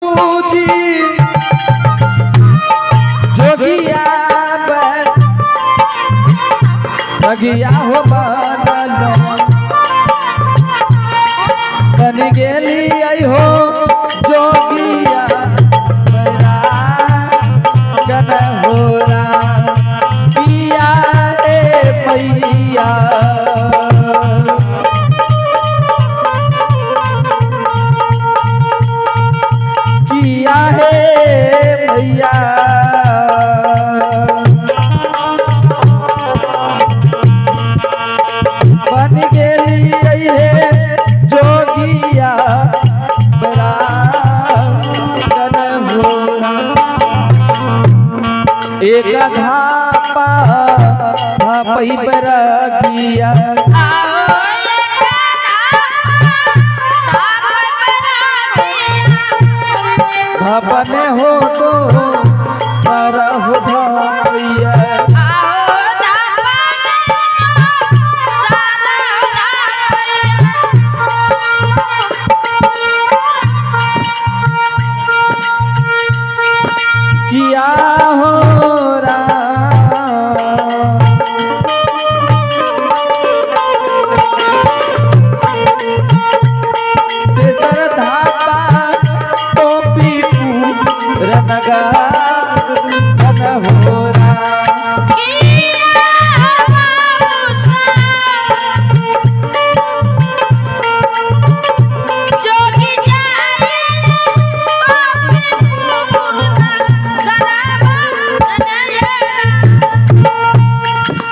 जी जोगिया बगिया हो बनलो बन गेली आई हो जोगिया गन हो पिया ए मैया किया है मैया बन गेली हे जोगिया बड़ा हो एक धापा धापई बरगिया धापने हो तो सारा हो धापैया किया हो राम तेसर धापा टोपी रनगा रन हो राम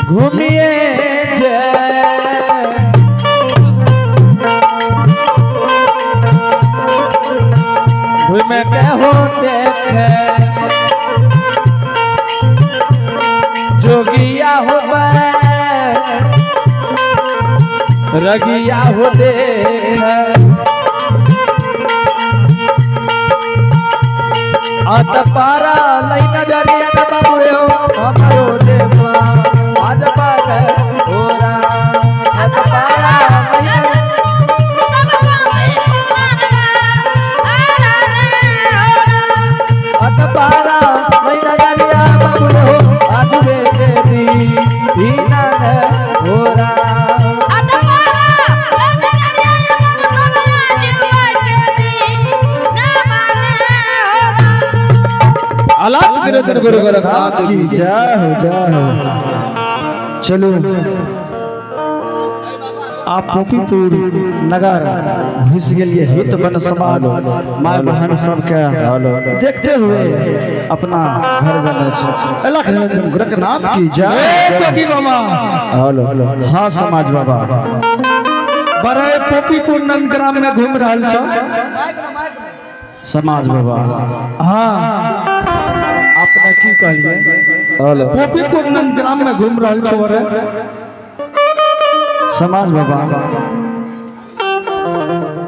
घूमिए जय घूम के हो देखे जोगिया हो रगिया हो देखे अत पारा लई नजरिया न बाबू हो हमरो देवा आज पार हो राम अत पारा लई अत पारा लई नजरिया बाबू हो आज वे दी दीना न हो राम अलख निरंजन गुरु गोरखनाथ की जय हो जय हो। चलो आप पोपीपुर नगर घुस गेलिए हित बन समाज माय बहन सबके देखते हुए अपना घर जाना छै। अलख निरंजन गोरखनाथ की जय। जोगी बाबा। हाँ समाज बाबा। बड़े पोपीपुर नंदग्राम में घूम रहल छो। समाज बाबा। हाँ। अपने की कहलिए? पोपीपुर नंदग्राम में घूम रहल छो बड़े। समाज बाबा,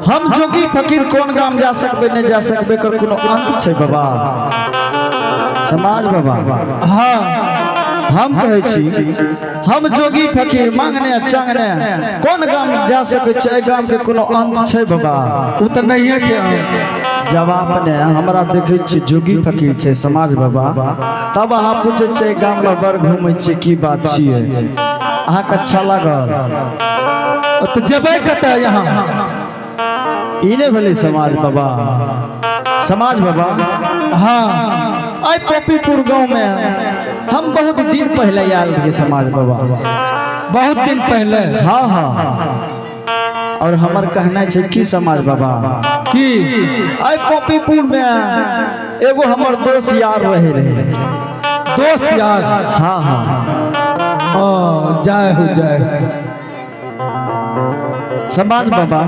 हम जोगी फकीर कोन गाम जा सकबे नहीं जा सकबे कर कोनो अंत छै बाबा? समाज बाबा। हाँ। हम कहै छी हम जोगी फकीर मांगने चांगने कोन गाम जा सकै छै? एहि गाम के कोनो अंत छै बाबा? ओ तऽ नहिये छै। जब अपने हमरा देखै छी जोगी फकीर छै समाज बाबा, तब अहाँ पूछै छियै गाम में बड़ घूमै छियै, की बात छियै? अहाँके अच्छा लागल? तऽ जेबै कतऽ यहाँ? ई नहि भेलै समाज बाबा, समाज बाबा। हाँ। आइ पोपीपुर गाँव में हम बहुत दिन पहले आयल रहियै समाज बाबा। बहुत दिन पहले? हाँ हाँ, और हमर कहना छै की समाज बाबा? की? आइ पोपीपुर में एगो हमर दोस्त यार रहे रहे। दोस्त यार? हाँ हाँ। ओ जय हो जय हो। समाज बाबा।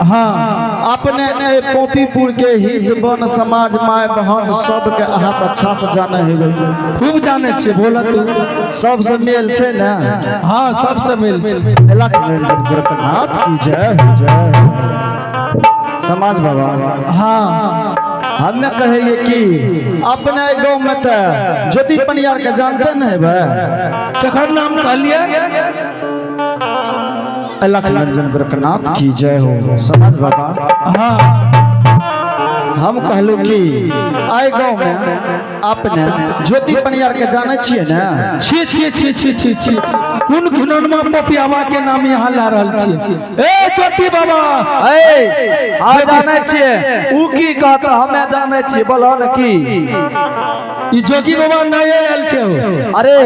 हाँ। अपने ए पोपीपुर के हित बन समाज माय बहन सबके अहाँ तऽ अच्छा से जाने हेबै। खूब जाने छियै, बोला तू। सबसे मेल छै ने? हाँ, सबसे मेल छै। अलख निरंजन गोरखनाथ की जय हो जय हो। समाज बाबा। हाँ। हमे कहलिए कि अपने गाँव में तऽ ज्योति पनियार के जानते न हेबै? केकर नाम कहलिए? अलख निरंजन गोरखनाथ की जय हो समाज बाबा। हाँ। हम कहलू कि आइ गांव में अपने ज्योति पनियार के जाने छियै ने? छी छी छी छी छी छी, कोन घिनौनमा पपियावा के नाम यहाँ ला रहल छी? ए ज्योति बाबा! ए, हाँ, जानै छियै। ऊ की कहत, हमे जानै छियै। बोलो ने की? ई जोगी बाबा नहीं आयल छै हो। अरे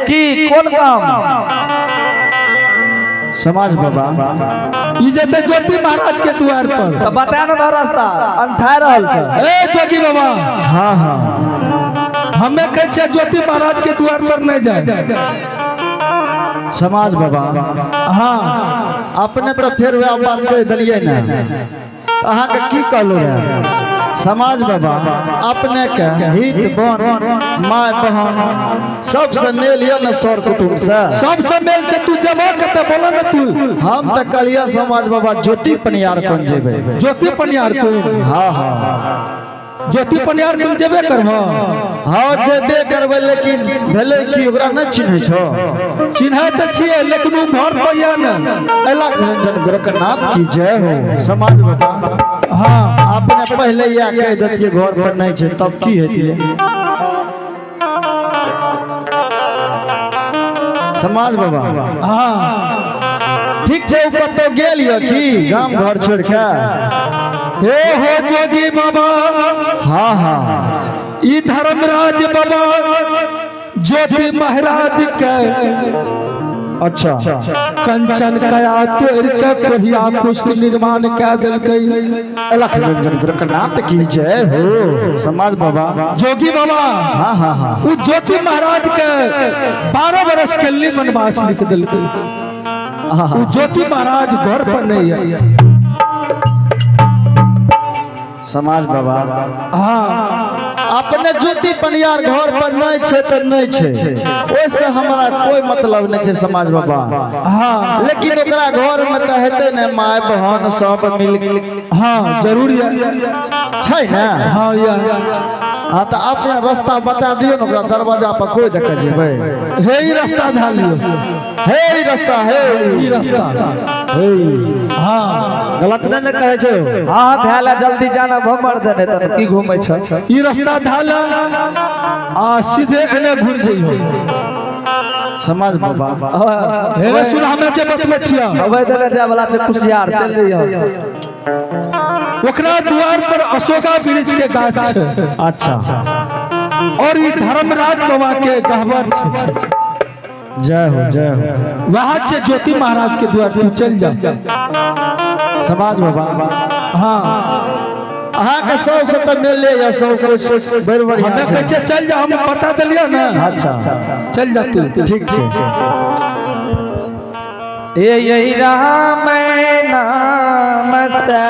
की, कोन काम? समाज बाबा। ई जेते ज्योति महाराज के द्वार पर। तऽ बता ने दह रास्ता, अंठाय रहल छै। ए जोगी बाबा! हाँ हाँ हमें कहै छियै ज्योति महाराज के द्वार पर नहीं जाए। समाज बाबा। हाँ। अपने तऽ फेर वएह बात कहि देलियै ने। अहाँके की कहलू रहे समाज बाबा, अपने के हित बन माय बहन सबसे मेल यऽ ने, सर कुटुम्ब से? सबसे मेल से। तू जबो कते, बोलो ने तू। हम तऽ कहलियै समाज बाबा, ज्योति पनियार कोन जेबै। ज्योति पनियार को? हाँ हाँ ज्योति पनियार कोन जेबे करबो? हाँ, जेबे करबै, लेकिन भेलै कि ओकरा नहि चिन्है छौ? चिन्है तऽ छियै, लेकिन उ घर पर यऽ ने। अयला निरंजन गोरखनाथ की जय हो। समाज बाबा। हाँ। अपने पहले इएह कहि देतियै, घर पर नहि छै, तब की हेतियै? समाज बाबा। हाँ। ठीक छै। ओ कतहु गेल यऽ की गाम घर छोड़ि के? हे हो जोगी बाबा। हाँ हाँ ई धर्मराज बाबा ज्योति महाराज के कंचन कया तोड़ के कोहिया कुष्ठ निर्माण कए देलकै। अलख निरंजन गोरखनाथ की जय हो। समाज बाबा। जोगी बाबा। हाँ हाँ हाँ उ ज्योति महाराज के 12 बरस के लिए वनवास लिख देलकै। हाँ उ ज्योति महाराज घर पर नहीं है। समाज बाबा। हाँ। अपने ज्योति पनियार घर पर नहीं छै तऽ नहि छै, ओहिसँ हमरा कोई मतलब नहि छै समाज बाबा। लेकिन ओकरा घर में तऽ हेतै ने माय बहन सब मिल? हाँ, जरूर है। छै ने? हाँ, यह। हाँ, तऽ अपने रास्ता बता दियौ ने, ओकरा दरवाजा पर कोइ देखे जेबै। हे, ई रास्ता धा लियो। हे, ई रास्ता हे। ई रास्ता। हे। हाँ। गलत नहि ने कहै छै? हाँ, धैल जल्दी जाना भमर देने तन की घूमै छ? ई रास्ता धाला आ सीधे एने घुर जइहो। समाज बाबा। हे रे, सुन, हमे जे बतबै छियै। अबै देने जाय वाला छै कुशियार, चल जइहो। ओकरा द्वार पर अशोका वृक्ष के गाछ छै। और ई धर्मराज बाबा के गहबर छै। जय हो, जय हो। वह छै ज्योति महाराज के द्वार, तू चल जा। समाज बाबा। हाँ। अहाँके सबसे तऽ मेले यऽ, सब कुछ बड़ बढ़िया हमे कहै छै। छियै चल जा, हम बता देलियै ने। चल जा तू। ठीक छै। ए यही राम नाम से।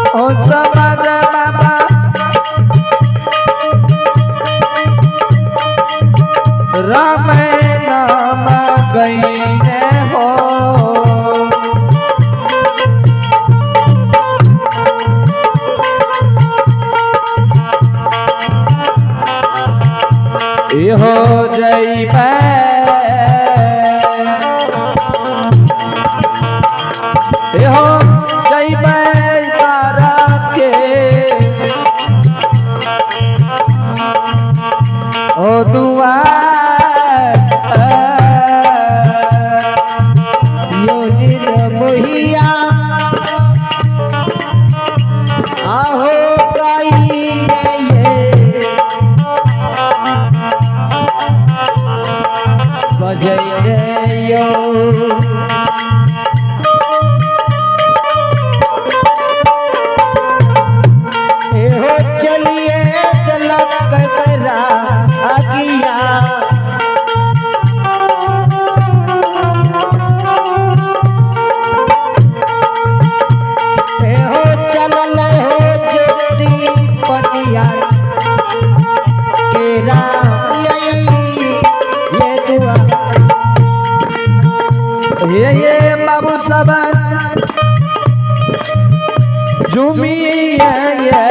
ओ समाज बाबा, राम नाम गईने हो। इहो जइबै, इहो जइबै तारा के ओ दुआर। यो निर्मोहिया आहो गाई ने ये बजै रे यो। एहो चलिए दलक कबरा अगिया। एहो चलल हो ज्योति पनियार के राम यही ये दुआ। ये बाबू सब झूमी ये।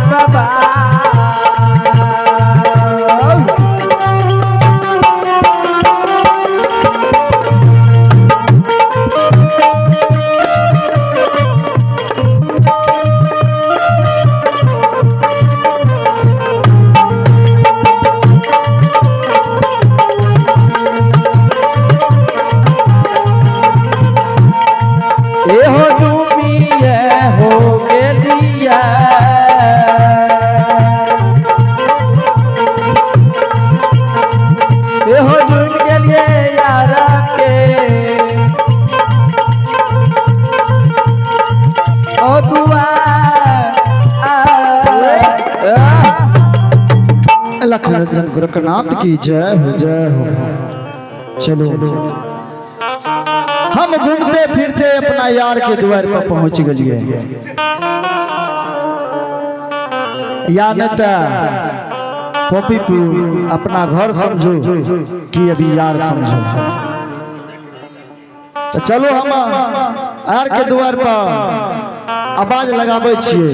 बाबा। एहो झूमिए हो गेलिया, एहो झूम गेलिए यार के ओ दुआ। लख निरंजन गोरखनाथ की जय हो, जय हो। चलो हम घूमते फिरते अपना यार के द्वार पर पहुंच गए। या न त पॉपीपुर अपना घर समझो कि अभी यार समझो। तो चलो हम यार के द्वार पर आवाज लगाबै छियै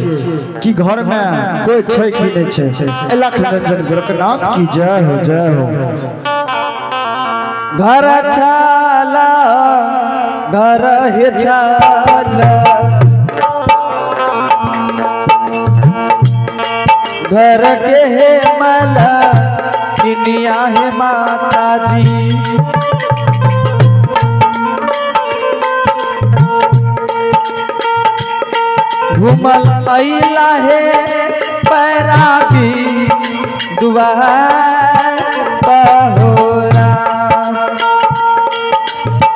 कि घर में कोई छै कि नहीं छै। लख निरंजन गोरखनाथ की जय हो, जय हो। घर छाला घर हे छाला, घर के हे मला किनिया हे माता जी। घुमल अइला हे पैरागी दुआर बहोरा,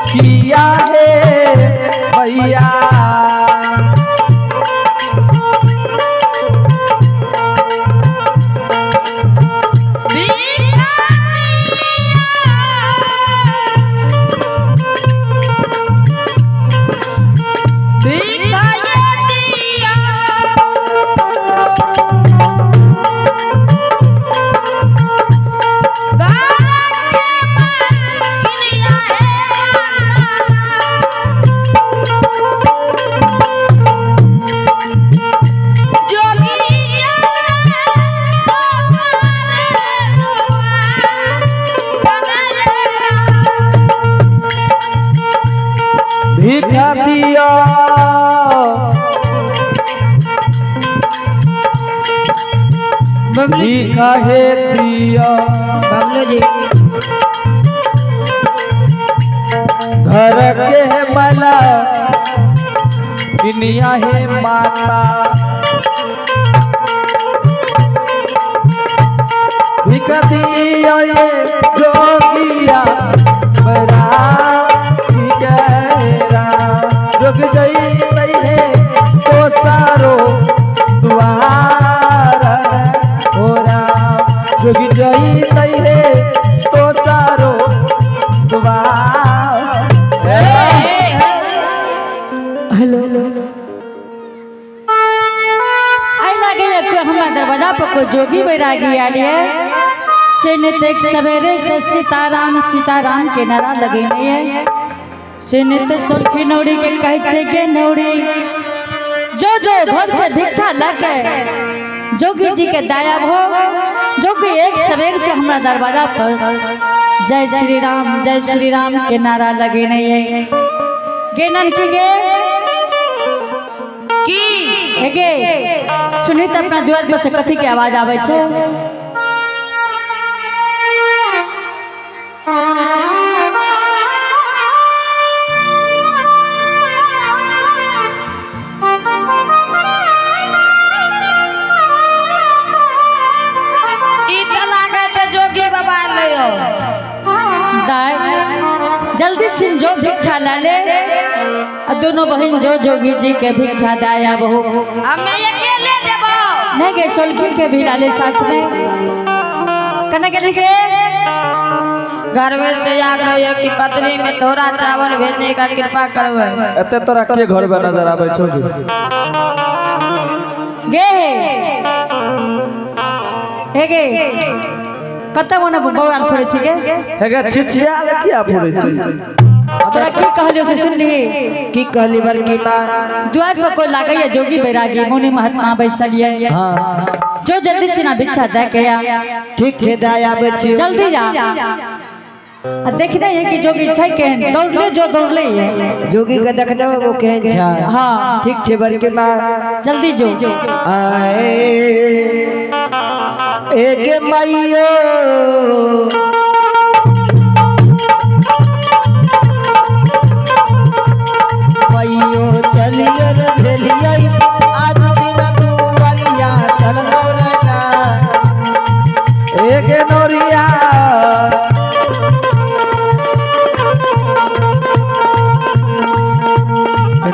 किया हे भैया। भिखा दिया भिखा हे दिया बबलू जी। घर के हे मला किनिया हे माता, भिखा दिया ये जोगिया बड़ा गहरा, जोग जई है तो सारो द्वार हो राम, जोग जई है तो सारो द्वार। हेलो, आई लागे कोई हमारा दरवाजा पर कोई जोगी बैरागी आयल है। से नित एक सवेरे से सीताराम सीताराम के नारा लगेने है। से नित सोलखी नौड़ी के कहै छै गे नौड़ी, जो जो घर से भिक्षा लके जोगी जी के दया हो, जो कि एक सवेर से हमारा दरवाजा पर जय श्री राम जय श्री राम के नारा लगेने है। गे ननकी गे की हे गे सुनी त अपना द्वार पर से कथी के आवाज आबै छै? ई त लागै छै जोगी बाबा एलैयो। दाय जल्दी सिन जो भिक्षा ला ले आ दोनों बहन जो जोगी जी के भिक्षा दाया बहु। हमे अकेले जेबो। नहीं गे सोलखी के भी लाले साथ में कने के गे। घर में से याद रहिए कि पत्नी में थोड़ा चावल भेजने का कृपा करबै। एते तोरा के घर में नजर आबै छौ गे? गे हे गे कत मने बौआ थोड़े छी गे? हे गे छिछिया ले किया फुरै छै? तोरा की कहलियो से सुनली? की कहली बड़की माँ? द्वार पर कोई लागे है जोगी बैरागी मुनि महात्मा बैसलिए। हाँ। जो जल्दी से ना भिक्षा दे के आ। ठीक छे, दाय आबै छी। जल्दी जा आ देखने है कि जोगी छै केहन, दौड़ले जो दौड़ले है। जोगी के देखने वो केहन छै? हाँ। ठीक छे बड़की माँ। जल्दी जो। आए एक मैयो मैयो चलिए रे भेलिए आज दिन दुआरिया चललो रे ना। एक नोरिया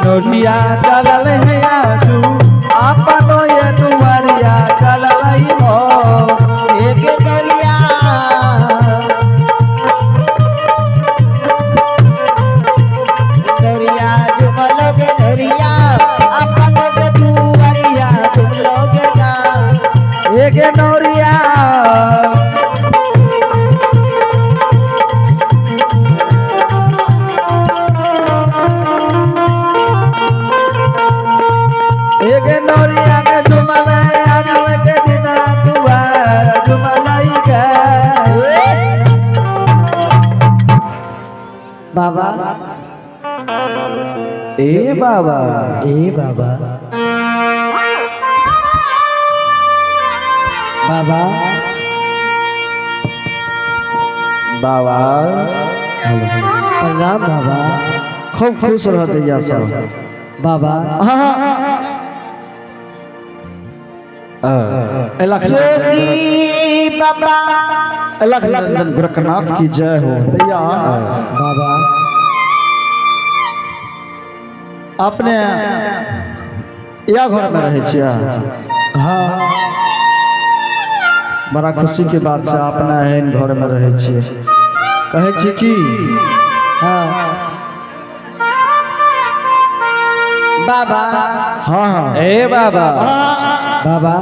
नोरिया चलल है आजू आपनो ये दुआरिया चलल हो। एक नोरिया नोरिया झुमलो गे नोरिया अपन गे दुआरिया झुमलो गे ना। एक नोरिया एक नोरिया के झुमल आजू के दिन दुआर झुमल के। बाबा। ए बाबा। ए बाबा, बाबा। बाबा। प्रणाम बाबा। खूब खुश रह दैया सब। बाबा। हाँ हाँ अलख जोगी बाबा। अलख निरंजन गोरखनाथ की जय हो दैया। बाबा। अपने या घर में रहे छियै? हाँ। बड़ा खुशी के बात छै, अपना एहन घर में रहे छियै। कहै छी की? हाँ बाबा। हाँ हाँ। ए बाबा। हाँ। बाबा।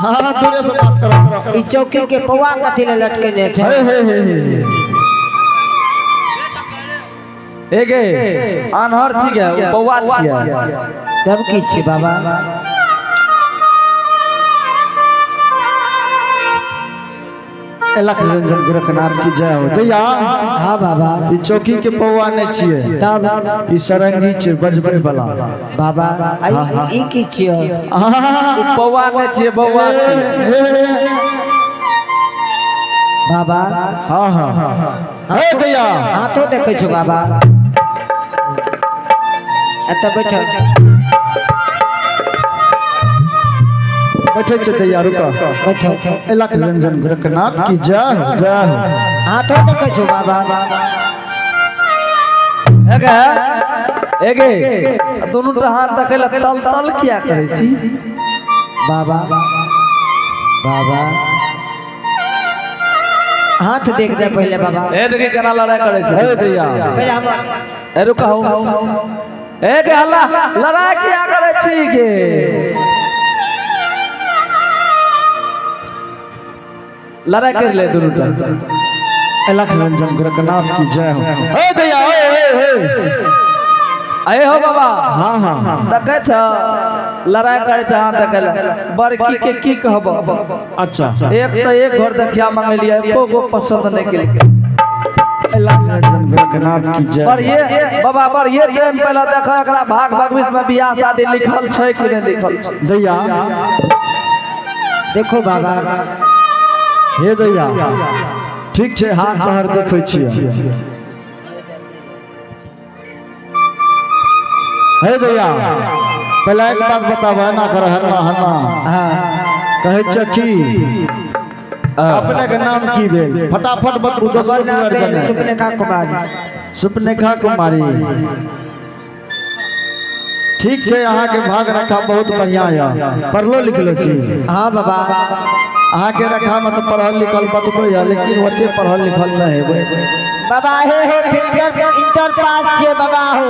हाँ हाँ, दूरे से बात करो। ई चौकी के पौआ कथी ले लटकेने छै? हे हे हे हे। एगे अनहर छी गे, बौआ छियै। तब की छी बाबा? अलख निरंजन गोरखनाथ की जय हो दैया। हाँ बाबा। ई चौकी के पौआ नहि छियै। तब? ई सरंगी छै बजबै वाला। बाबा, आ हाँ, हाँ। ई की छियै? आहा, बौआ नहि छियै, बौआ छियै। हे, हे, हे। बाबा। हाँ हाँ, हे दैया। हाथो देखै छौ बाबा? एतऽ बैठल। बैठे छै दैया, रुक। बैठो। अलख निरंजन गोरखनाथ की जय हो, जय हो। हाथो देखै छौ बाबा? एगे एगे दुनू टा हाथ देखै लए तल तल किया करै छी? बाबा, बाबा, हाथ देख दे पहिले बाबा। ए देखी केना लड़ाई करै छै। हे दैया। पहिले हम ए रुकहु, ए के हल्ला लड़ाई किया करै छी गे? लड़ाई कर ले दुनू टा। अलख निरंजन गोरखनाथ की जय हो। हे दैया, हे हे हे। अरे हो बाबा। हाँ हाँ। देखै छ लड़ाई करै छ हाथ देखै लए। बड़की के की कहब? अच्छा। एक से एक घर देखिया मंगेलियै, एको गो पसंद नहीं केलकै। अलख निरंजन गोरखनाथ की जय। पर ये बाबा, पर ये टाइम पहले देखो एकरा भाग भविष्य में बियाह शादी लिखल छै कि नहीं लिखल छै। दैया। देखो बाबा। हे दैया, ठीक छै, हाथ तहर देखै छियै। हे दैया, पहले एक बात बताब, ना कर हन्ना हन्ना। हाँ। कहै छै की अपने के नाम की भेल? फटाफट बतबू, 10 हमर नाम मिनट भेल जने। सुपनेखा कुमारी। सुपनेखा कुमारी, ठीक छै। अहाँके भाग रखा बहुत बढ़िया यऽ। पढ़लो लिखलो छी? हाँ बाबा। अहाँके रखा में तऽ पढ़ल लिखल बतबै यऽ, लेकिन ओते पढ़ल लिखल नहि हेबै। बाबा, हे हो, फिल्टर इंटर पास छियै बाबा हो।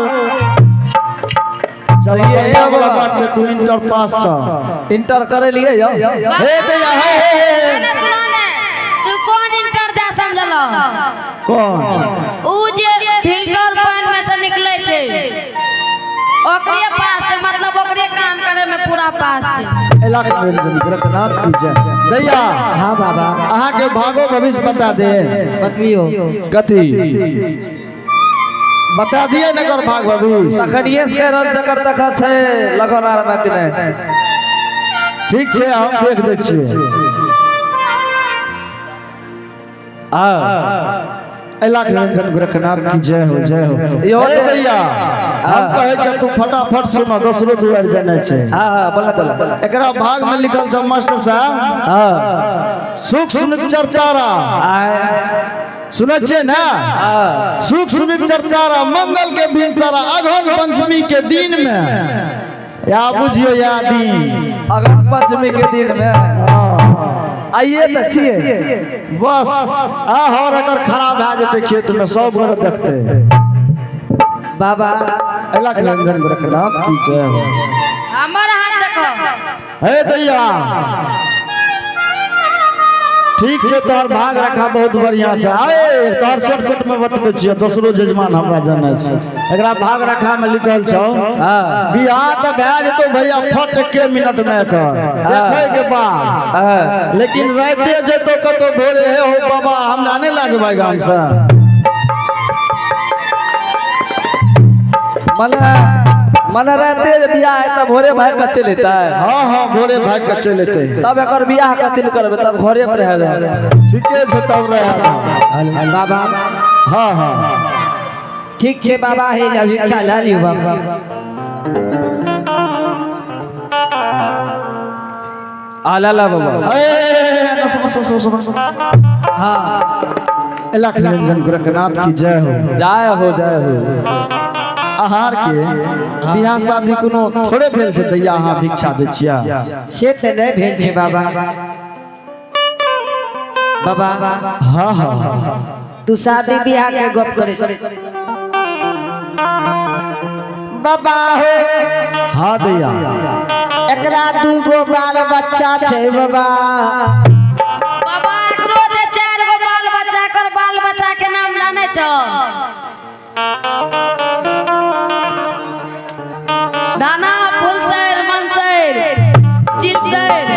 चलो, सही है। बढ़िया वाला बाबा। बात छै, तू इंटर पास छ। इंटर करे लिए यौ। हे दैया, हे हे हे। ना सुनो ने, तू कौन इंटर दे समझलो? कौन? ऊ जे फिल्टर पर हरेक काम करे में पूरा पास छै। इलाका निरंजन गोरखनाथ की जय। दैया। हाँ बाबा। अहाँ के भागो भविष्य बता दे। बतबियो। कथी? बता दिए न कर भाग भविष्य। तखनिए से कह रहल चक्कर तक छै लगन आर में कि नहि? ठीक छै, हम देख दै छियै। हाँ। इलाका निरंजन गोरखनाथ की जय हो, जय हो। यो। ए दैया, हम कहै छ तू फटाफट सुनो, दोसरो दुआर जाना छै। हाँ हाँ, बोला चला। एकरा भाग में लिखल छ मास्टर साहब। सुख सुनिश्चर तारा। आय। सुनै छियै ना? हाँ। सुख सुनिश्चर तारा, मंगल के भिनसरा, अगहन पंचमी के दिन में या बुझियो या दिन। अगहन पंचमी के दिन में? हाँ। आइए तऽ छियै। बस आ हर अगर खराब भए जेतै खेत में सब गोरे देखते। बाबा। इलाका निरंजन गोरखनाथ की जय हो। हमर हाथ देखो। हे दैया, ठीक छै, तोहर भाग रखा बहुत बढ़िया छै। आए तोहर शॉर्टकट में बतबै छियै, दोसरो जजमान हमरा जानै छै। एकरा भाग रखा में लिखल छौ, बियाह तऽ भए जेतौ भैया फट एके मिनट में एकर देखै के बाद, लेकिन राते जेतौ कतौ, भोरे हे हो बाबा, हमरा नहि लए जेबै गाम से। मने मने रहते जे बियाह है तऽ भोरे भागि कऽ चलि एतै? हाँ हाँ, भोरे भागि कऽ चलि एतै। तब एकर बियाह कथी लए करबै? तब घरे पर रहै। ठीके छै, तब रह। बाबा। हाँ हाँ। ठीक छै बाबा, हे अभिक्षा लए लियौ बाबा। आ ला ला बाबा। ए, सुनो सुनो सुनो सुनो। हाँ। इलाका निरंजन गोरखनाथ की जय हो। जय हो, जय हो। आहार के बियाह शादी कोनो थोड़े भेल छै दैया, अहाँ भिक्षा दै छियै? से तऽ नहि भेल छै बाबा, बाबा। हाँ हाँ। तू शादी बियाह के गप करे बाबा हो। हाँ दैया। एकरा दूगो बाल बच्चा छै बाबा। बाबा, एकरो छै चारि गो बाल बच्चा। एकर बाल बच्चा के नाम जानै छौ? दाना, फुलसैर, मनसैर, चिलसैर।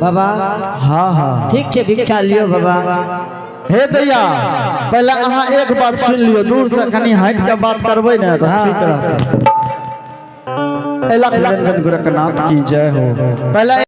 बाबा। हाँ हाँ। ठीक छै, भिक्षा लियौ बाबा। हे दैया, पहले अहाँ एक बात सुन लियौ, दूर से कनि हटि के बात करबै ने तऽ ठीक रहतै। इलाका निरंजन गोरखनाथ की जय हो। पहले